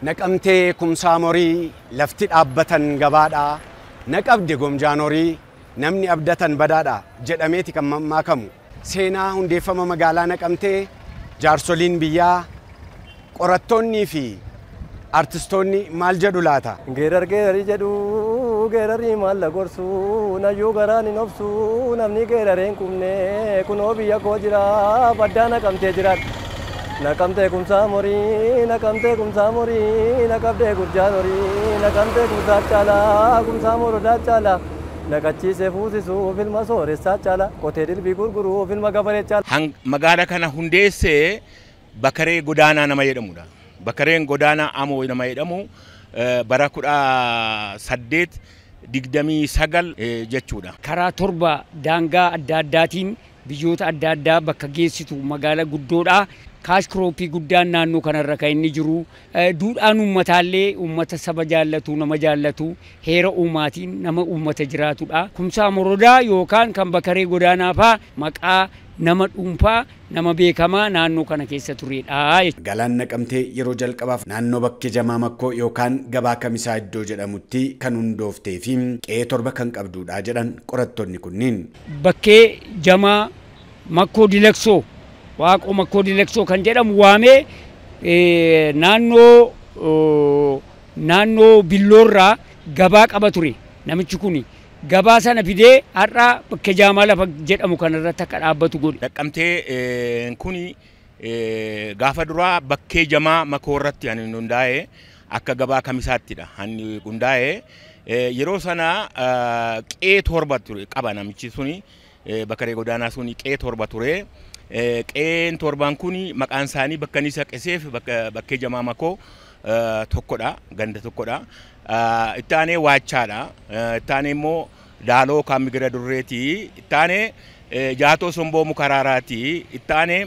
Naqamtee Kumsaa Morii lafti dhaabbatan gabaadha. Naqabde gomjaan horii namni abdatan badaadha jedhameeti kan mammaakamu. Seenaa hundeeffama magaalaa Naqamtee jaarsoliin biyyaa qorattoonnii fi artistoonni maal jedhu laata? Geerar geerarii jedhu geerarii maal gorsu nayyuu garaan hin obsu namni geeraree hin qubne kunoo biyya koo jira baddaa Naqamtee jiraadha. Naqamtee Kumsaa Morii, Naqamtee Kumsaa Morii, Naqabdee Gurjaan horii, Naqamtee Kumsaa caalaa, Kumsaa Morodaa caalaa, naqachiisee fuusisuuf ilma sooressaa caalaa, qotee dilbii gurguruuf ilma gabaree caalaa. Magaala kana hundeessee Bakaree Godaanaa nama jedhamudha. Bakareen Godaanaa Amoo nama jedhamu bara 1829 jechuudha. Karaa torba daangaa adda addaatiin biyyoota adda addaa bakka geessitu magaala guddoodha. Kaash kirooppii guddaan naannoo kanarra kan inni jiru. Duudhaan uummataallee uummata saba jaallatu, nama jaallatu, heera uumaatiin nama uummata jiraatudha. Kumsaa Morodaa yookaan kan Bakaree Godaanaa faa maqaa nama dhuunfaa nama beekamaa naannoo kana keessa turedha. Magaalaan Naqamtee yeroo jalqabaaf naannoo bakkee Jamaa Makkoo yookaan gabaa Kamisaa iddoo jedhamutti kan hundooftee fi qe'ee torba kan qabdudha jedhan qorattoonni kunniin. Bakkee Jamaa Makkoo Dilaksoo, Waaqoo Makkoo Dilaksoo kan jedhamu waamee naannoo Billoorraa gabaa qaba ture namichi kuni. Gabaa sana fidee har'a bakkee Jaamaa lafa jedhamu kanarratti akka dhaabbatu godhe. Naqamtee kuni gaafa duraa bakkee Jamaa Makoo irratti kan hundaa'e akka gabaa Kamisaattidha. Hanni hundaa'e yeroo sana qe'ee torba ture qaba namichi suni, Bakaree Godaanaa suni qe'ee torba ture. Qe'een torban kuni maqaan isaanii bakka inni saqeseef bakkee Jamaa Makoo tokkodha, ganda tokkodha. Itti aanee Waachaadha. Itti aanee immoo Daaloo kan Migira Durreeti. Itti aanee Jaatoo Somboo Mukaraaraati. Itti aanee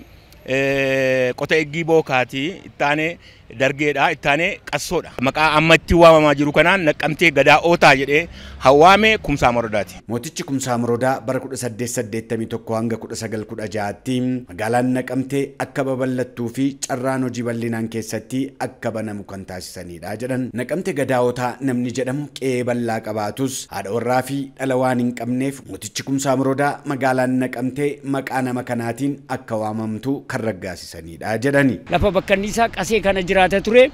Qota Eggii Bookaati. Itti aanee Dargeedha. Itti aanee Qassoodha. Maqaa amma itti waamamaa jiru kanaan Naqamtee Gadaa Ootaa jedhee hawwaame Kumsaa Morodaati. Mootichi Kumsaa Morodaa bara 1881 hanga 1916tti magaalaan Naqamtee akka babal'attuu fi carraan hojii bal'inaan keessatti akka banamu kan taasisanidha jedhan. Naqamtee Gadaa Ootaa namni jedhamu qe'ee bal'aa qabaatus haadha warraa fi dhala waan hin qabneef mootichi Kumsaa Morodaa magaalaan Naqamtee maqaa nama kanaatiin akka waamamtu kan raggaasisanidha jedhani. Lafa bakka anniisaa qasee kana jiraata ture.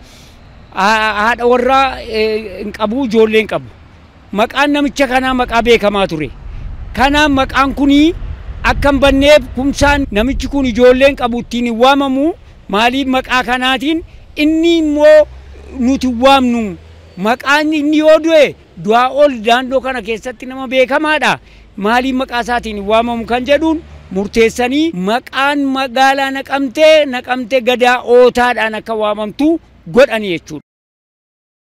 Haadha warraa hin qabu, ijoollee hin qabu. Maqaan namicha kanaa maqaa beekamaa ture. Kanaaf maqaan kunii akka hin banneef Kumsaan namichi kun ijoollee hin qabu ittiin hin waamamu. Maaliif maqaa kanaatiin inni immoo nuti waamnu? Maqaan inni yoo du'e du'aa ol daandoo kana keessatti nama beekamaadha. Maaliif maqaa isaatiin hin waamamu kan jedhuun murteessanii maqaan magaalaa Naqamtee Naqamtee Gadaa Ootaadhaan akka waamamtu godhani jechuudha.